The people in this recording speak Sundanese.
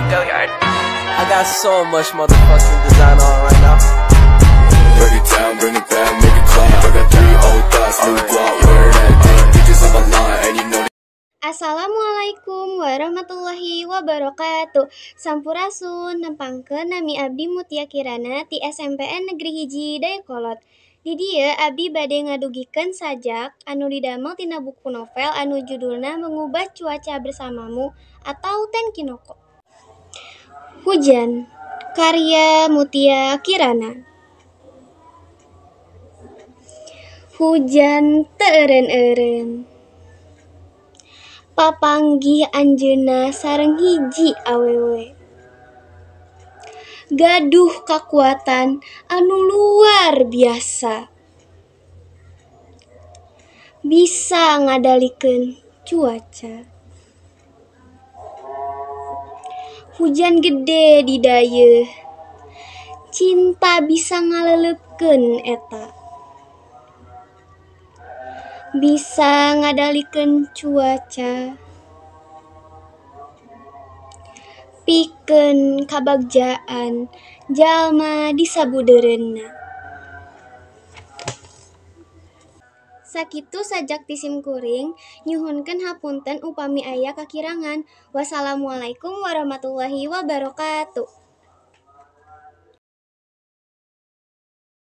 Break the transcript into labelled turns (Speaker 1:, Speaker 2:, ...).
Speaker 1: Go yard.
Speaker 2: I got so much motherfucking design on right now.
Speaker 3: Break it down, bring it back, make it clap. I got three old thoughts, new guap, wear that thing. Bitches on my line, and you know.
Speaker 4: Assalamualaikum warahmatullahi wabarakatuh. Sampurasun, nempangkeun nami abdi Mutia Kirana ti SMPN Negeri 1 Dayeuhkolot. Di dieu abdi bade ngadugikeun sajak anu didamel tina buku novel anu judulna Mengubah Cuaca Bersamamu atau Tenkinoko. Hujan, karya Mutia Kirana. Hujan teu eureun-eureun. Papanggih anjeunna sareng hiji awewe. Gaduh kakuatan anu luar biasa. Bisa ngadalikeun cuaca. Hujan gede di dayeuh. Cinta bisa ngaleleupkeun eta. Bisa ngadalikeun cuaca. Pikeun kabagjaan jalma di sabudeureunna. Sakitu sajak ti sim kuring, nyuhunkeun hapunten upami aya kakirangan. Wassalamualaikum warahmatullahi wabarakatuh.